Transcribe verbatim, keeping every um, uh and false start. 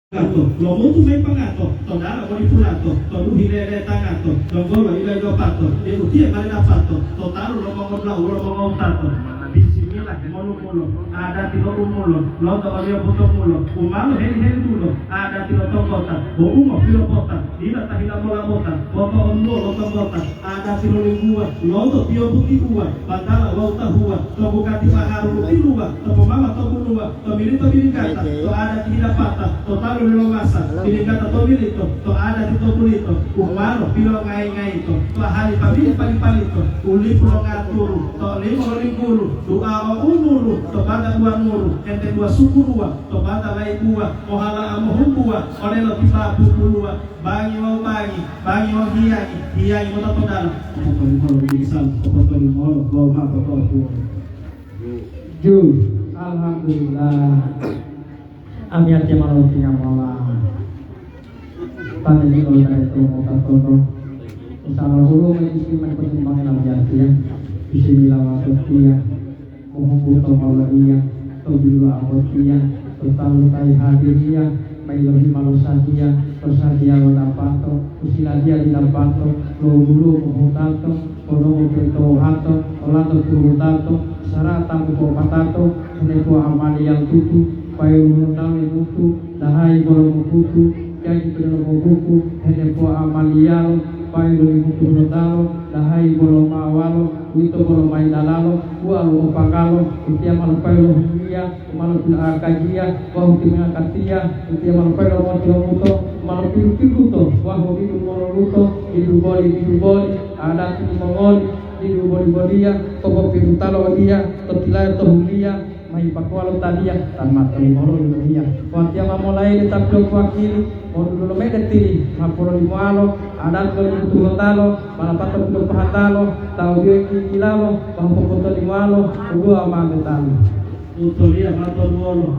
Gato, lomutu mayi pangato, to dala boli pulato, to duhi lele tangato, donggolo ila-ilo pato, deu tiye male dapato, to talu lo mongodula'a wolo mongowutato. Bisimilah, monu-mulo, adati lo umulo, lonto oliyo butomulo, umalo heli-heli dulo, adati lo tonggota, bo u mopilopota, dila tahila mola bota, poto onuwo lo tonggota, adati lo lingguwa, lonto tiyo butiuwa, batala wawu tahuwa, to bukati paharu lo tiluwa, to pomama to buluwa, to milito bilinggata, to adati hidapata, to talu lilomasa, bilinggata to milito, to adati to bulito, umalo pilongayi-ngayito, to ahali pamili pali-palito, ulipu lo ngaturu, to limo lo linggulu, du'a o unuru, to bata dua nuru, hente dua sukuruwa, to bata laibuwa, mohala amohumbuwa, odelo tibabu puluwa, bangi wawu bangi, bangi wawu hiyangi, hiyangi mota to dalam. Popotolimolo, bisan, popotolimolo, wawu ma popotuwolo. Ju, alhamdulillah. Amiyatiya ma lotinga mola. Pamili lo tareto mota toto. Insya Allah, dulu main isi main pertimbangan amiyatiya. Bismillah, wasotiya. Mohombu to moloiya, to biluwa botiya, to talu ta hihadiriya, ma yilohima lo sadiya, to sadiya lo dapato, u siladiya didapato, lo wuluwo mohutato, ponomo petohato, olato turuhutato, sara'a ta mopopatato, henepo amaliya tutu, payu lo tawu mutu, dahayi bolo moputu, jaji to delomo buku, henepo amaliyalo, payu lo limutu lo tawu, dahayi bolo mawalo, uwito bolo mayi dalalo, uwa lo opangalo, utiya ma lopayi lo huniya, u ma lopiloakajiya, wawu timengakatiya, utiya ma lopayi lo motilomuto, u ma lopilu-piluto, wawu didu mololuto, didu boli, didu boli, adati limongoli, didu boli-boliya, popopirutalo odiya, to tilayo to huliya, mayi pakuwalo tadiya, tan ma tolimolo yiloniya. Watiya ma molayi de ta pilopowakili, modululo mayi de tili, ma pololimoalo, adati lo limutu lo talo, ma lapato pilopohatalo, ta odiyo ngingilalo, wawu popotolimalo, uduwa ma metalo. Utoliya ma toluwolo,